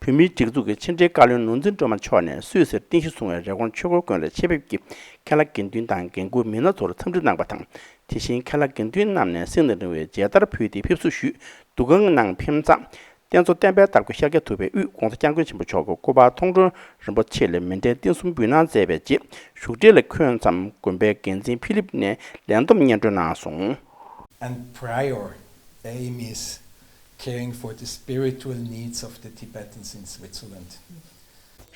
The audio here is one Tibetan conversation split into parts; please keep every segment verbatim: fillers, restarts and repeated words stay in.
བོད་མིའི་སྒྲིག་འཛུགས་ཀྱི་ཕྱི་དྲིལ་བཀའ་བློན་ནོར་འཛིན་སྒྲོལ་མ་མཆོག་ནས་སུད་སིར་རྟེན་གཞི་བཟུང་བའི་རི་ཀོན་ཆོས་འཁོར་དགོན་ལ་ཆེད་ཕེབས་ཀྱིས་མཁན་བླ་དགེ་འདུན་དང་འགན་འཁུར་མི་སྣ་ཚོར་འཚམས་འདྲི་གནང་བ་དང་། དེ་བཞིན་མཁན་བླ་དགེ་འདུན་རྣམས་ནས་གསེང་ནས་འབྲིང་བའི་མཇལ་དར་ཕུལ་ཏེ་ཕེབས་བསུ་ཞུས། འདུ་ཁང་ནང་ཕེབས་མཚམས། རྟེན་གཙོ་བསྟན་པའི་བདག་པོ་ཤཱཀྱ་ཐུབ་པའི་དབུས་༸གོང་ས་༸སྐྱབས་མགོན་ཆེན་པོ་མཆོག་གི་སྐུ་པར་མཐོང་གྲོལ་རིན་པོ་ཆེ་ལ་མཎྜལ་རྟེན་གསུམ་འབུལ་གནང་མཛད་པའི་རྗེས། བཞུགས་གྲལ་ལ་འཁོད་མཚམས་དགོན་པའི་འགན་འཛིན་ཕི་ལིབ་ནས་ལས་བསྡོམས་སྙན་སྒྲོན་གནང་སོང་། And prior aim is caring for the spiritual needs of the Tibetans in Switzerland.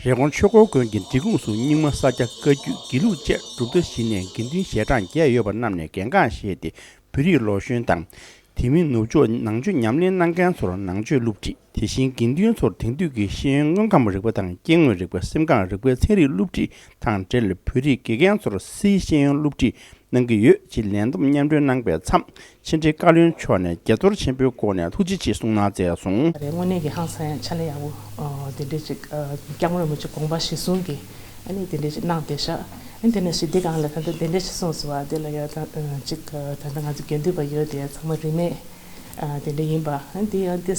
རི་ཀོན་ཆོས་འཁོར་དགོན་གྱི་འབྲེལ་ཁུངས་སུ་རྙིང་མ་ས་སྐྱ་བཀའ་བརྒྱུད་དགེ་ལུགས་བཅས་གྲུབ་མཐའ་བཞི་ནས་དགེ་འདུན་ཞལ་གྲངས་བརྒྱད་ཡོད་པ་རྣམས་ནས་གལ་འགངས་བཞེས་ཏེ། བོད་རིགས་ལོ་གཞོན་དང་། དེ་མིན་ནུབ་ཕྱོགས་ནང་ཆོས་ཉམས་ལེན་གནང་མཁན་ཚོར་ནང་ཆོས་སློབ་ཁྲིད། དེ་བཞིན་དགེ་འདུན་ཚོར་དེང་དུས་ཀྱི་ཤེས་ཡོན་དངོས་ཁམས་རིག་པ་དང་སྐྱེ་དངོས་རིག་པ། སེམས་ཁམས་རིག་པའི་ཚན་རིག་སློབ་ཁྲིད་དང་འབྲེལ་བོད་རིགས་དགེ་རྒན་ཚོར་སིལ་ཤེས་ཡོན་སློབ་ཁྲིད་གནང་གི་ཡོད་ཅེས་ལན་འདེབས་མཉམ་སྤྲོད་གནང་པའི་མཚམས། ཕྱི་དྲིལ་བཀའ་བློན་མཆོག་ནས་དགྱེས་ཚོར་ཆེན་པོའི་སྒོ་ནས་ཐུགས་རྗེ་ཆེ་གསུངས་གནང་མཛད་སོང་། རེད། དངོས་གནས་ཀྱི་ཧང་སང་ཡང་ཕྱག་ལས་ཡག་པོ་དེ་འདྲས་ཅིག་སྐྱབས་མགོན་རིན་པོ་ཆེ་དགོངས་པ་གཞིར་བཟུང་གིས་ཨ་ནི་དེ་འདྲས་ཅིག་གནང་བསྡད་ཤག་ཨ་ནི་དེ་ནས་ཞི་བདེ་སྒང་ལ་ད་ལྟ་དེ་འདྲས་ཅིག་གསུངས་སོང་བ། དེ་ལ་ཡང་ད་ཅིག་ད་ལྟ་ང་ཚོ་དགེ་འདུན་པ་ཡོད་དེ་ཚང་མ་རིས་མེད་དེ་འདྲས་ཡིན་པ། ཨ་ནི་དེ་ཡང་དེ་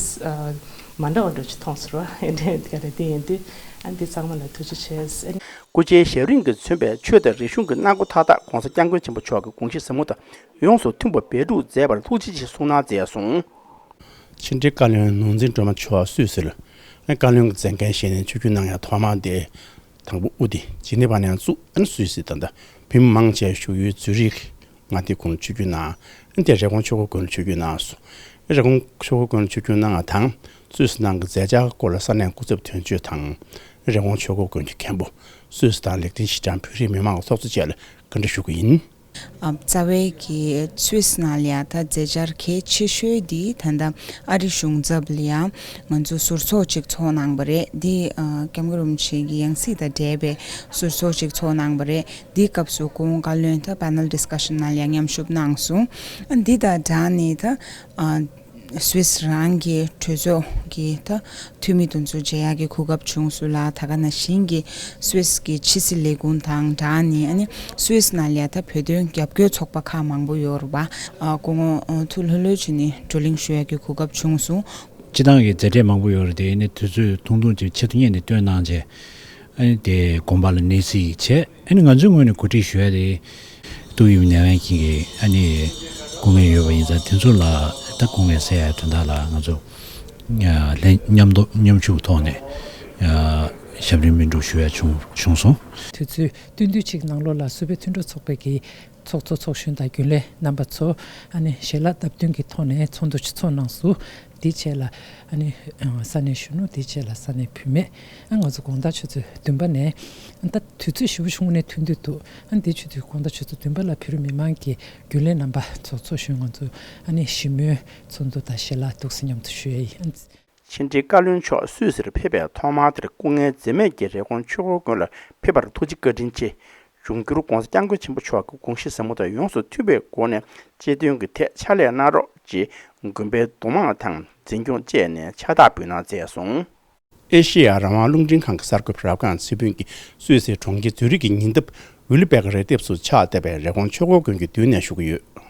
མ་འདྲ་བ་འདྲ་ཅིག་མཐོང་སོང་བ། ཨ་ནི་དེ་ག་རེ་དེ་ཡིན་དུས་ཨ་ནི་དེ་ཚང་མ་ལ་ཐུགས་རྗེ་ཆེ། སྐུ་ཕྱྭའི་ཞབས་རིམ་གྱིས་མཚོན་པའི་ཆོས་དང་རིག་གཞུང་གི་སྣ་སྒོ་མཐའ་དག་༸གོང་ས་༸སྐྱབས་མགོན་ཆེན་པོ་མཆོག་གི་དགོངས་གཞི་ཟབ་མོ་དང་ཡོངས་སུ་མཐུན་པ་སྦས་སྒྲུབ་མཛད་པར་ཐུགས་རྗེ་ཆེ་གསུངས་གནང་མཛད་སོང་། ཕྱི་དྲིལ་བཀའ་བློན་ནོར་འཛིན་སྒྲོལ་མ་མཆོག་སུད་སིར་བཀའ་བློན་གྱི་མཛད་འགན་བཞེས་ནས་ཆིབས་བསྒྱུར་གནང་ཡ་ཐོག་མ་དེ། དང་པོ་དབུ་དེ་ཇི་ནི་ཝ་ནས་བཙུགས། ཨ་ནི་སུད་སི་ད་ལྟ་བོད་མི་མང་ཆེ་བཞུགས་ཡུལ་ཛུ་རིག་མངའ་སྡེ་ཁོངས་ཆིབས་བསྒྱུར་གནང་། ཨ་ནི་དེ་རི་ཀོན་ཆོས་འཁོར་དགོན་ལ་ཆིབས་བསྒྱུར་གནང་སོང་། རི་ཀོན་ཆོས་འཁོར་དགོན་ལ་ཆིབས་བསྒྱུར་གནང་བ་དང་། སུད་སི་ནང་གི་མཛད་འཆར་སྐོར་ལ་ས་གནས་སྐུ་ཚབ་དོན་གཅོད་དང་། རི་ཀོན་ཆོས་འཁོར་དགོན་གྱི་མཁན་པོ། སུད་སི་དང་ལེགས་ལྡན་ཤིས་ཀྲང་བོད་རིགས་མི་མང་གི་ཚོགས་གཙོ་བཅས་ལ་བཀའ་འདྲི་ཞུ་གི་ཡིན། ཨ། རྩ་བའི་གི་སུད་སི་ནང་ལ་ཡ་ད་མཛད་འཆར་གལ་ཆེ་ཤོས་འདི་ད་ལྟ་ཨ་རི་གཞུང་ཚབ་ལ་ཡ་ང་ཚོ་ཟུར་ཚོགས་ཅིག་ཚོགས་གནང་བ་རེད། འདི་ཨ་སྐྱབས་མགོན་རིན་པོ་ཆེ་གི་ཡང་སྲིད་དང་འབྲེལ་བའི་ཟུར་ཚོགས་ཅིག་ཚོགས་གནང་བ་རེད། འདིའི་སྐབས་སུ་སྐུ་ངོ་བཀའ་བློན་ད་པེ་ནལ་ཌི་སི་ཀ་ཤན་ནང་ལ་ཡ་མཉམ་ཞུགས་གནང་སོང་། ཨ་འདི་དང་སྦྲགས་ནས་ད་ཨ། སུད་སི་རང་གི་གྲོས་ཚོགས་ཀྱི་ད་འཐུས་མི་དེ་ཚོ་མཇལ་ཡག་གི་གོ་སྐབས་བྱུང་སོང་ལ། ད་ག་ནང་བཞིན་གྱི་སུད་སི་གི་ཕྱི་སྲིད་ལས་ཁུངས་དང་སྦྲགས་ནས། ཨ་ནི་སུད་སི་ནང་ལ་ཡ་ད་བོད་དོན་རྒྱབ་སྐྱོར་ཚོགས་པ་ཁག་མང་པོ་ཡོད་རེད་པ། ཨ་སྐུ་ངོ་ཨ་ཐུགས་ལྷོད་ལྷོད་བྱས་ནས་བགྲོ་གླེང་ཞུ་ཡག་གི་གོ་སྐབས་བྱུང་སོང་། སྤྱི་བཏང་གི་མཛད་འཕྲིན་མང་པོ་ཡོད་རེད་དེ། ཨ་ནི་དུས་ཚོད་ཐུང་ཐུང་ཅིག་ཆེད་དུ་གཉེར་ནས་བཏོན་གནང་བྱས། ཨ་ནི་དེ་དགོངས་པ་ལ་གནས་གཟིགས་བྱས། ཨ་ནི་ང་ཚོའི་ངོས་ནས་གོ་སྒྲིག་ཞུ་ཡ་དེ། ཏོག་དབྱིབས་ནད་ཡམས་ཀྱི་ཨ་ནི་སྐུ་ངལ་ཡོད་པ་ཡིན་ཙང་། དེ་ཚོ་ལ་ད་སྐུ་ངལ་སེལ་ཡ་དོན་དག་ལ་ང་ཚོ་ལྷན་མཉམ་དུ་མཉམ་ཞུགས་ཐོག་ནས་ཞབས་རིམ་སྨིན་སྒྲུབ་ཞུ་ཡ་བྱུང་བྱུང་སོང་། དུས་ཚོད་བསྟུན་བསྟུན་ཅིག་ནང་ལོགས་ལ་སུད་བོད་མཐུན་གྲོགས་ཚོགས་པའི་གི་ཚོགས་གཙོ་ཚོགས་གཞོན་དང་རྒྱུན་ལས་རྣམ་པ་ཚོ་ཨ་ནི་ཞལ་ལག་བསྟར་སྟོན་གྱི་ཐོག་ནས་ཚོགས་འདུ་ཞིག་ཚོགས་གནང་སོང་། དེའི་རྗེས་ལ་ཨ་ནི་ཨ་ས་གནས་གཞོན་ནུ། དེའི་རྗེས་ལ་ས་གནས་བུད་མེད། ཨ་ང་ཚོ་དགོང་དག་ཆུ་ཚོད་བདུན་པ་ནས། ཨ་ད་དུས་ཚོད་ཞེ་པོ་ཞིག་དངོས་གནས་མཐུན་སྡོད་འདུག་ཨ་འདི་ཆུ་ཚོད་དགོང་དག་ཆུ་ཚོད་བདུན་པ་ལ་བོད་རིགས་མི་མང་གི་རྒྱུན་ལས་རྣམ་པ་ཚོ་ཚོགས་གཞོན་ང་ཚོ་ཨ་ནི་ཞི་མོལ་ཚོགས་འདུ་དང་ཞལ་ལག་འདུག་སེ་མཉམ་དུ་ཞུ་ཡ་ཡིན། ཕྱི་དྲིལ་བཀའ་བློན་མཆོག་སུད་སིར་ཕེབས་པའི་ཐོག་མ་དེར་སྐུ་ངལ་འཛེམས་མེད་ཀྱིས་རི་ཀོན་ཆོས་འཁོར་དགོན་ལ་ཕེབས་པར་ཐུགས་རྗེ་བཀའ་དྲིན་ཆེ། འབྱུང་འགྱུར་༸གོང་ས་༸སྐྱབས་མགོན་ཆེན་པོ་མཆོག་གི་དགོངས་གཞི་ཟབ་མོ་དང་ཡོངས་སུ་མཐུན་པའི་སྒོ་ནས་ཆེད་དོན་གྱི་ཐད་ཕྱག་ལས་གནང་རོགས་ཅེས་དགོན་པའི་གདུང་མང་དང་འཛིན་སྐྱོང་བཅས་ནས་ཕྱག་རྟགས་འབུལ་གནང་མཛད་སོང་། ཨེ་ཤེ་ཡ་རང་དབང་རླུང་འཕྲིན་ཁང་གི་གསར་འགོད་པ་རབ་སྒང་ཚེ་ཕུན་གྱིས་སུད་སིའི་གྲོང་ཁྱེར་ཛུ་རིག་གི་ཉེ་འདབས་ཝི་ལི་བེ་ཀ་རི་ལྡེབས་སུ་ཕྱག་བཏབ་པའི་རི་ཀོན་ཆོས་འཁོར་དགོན་གྱི་མདུན་ནས་ཞུ་གི་ཡོད།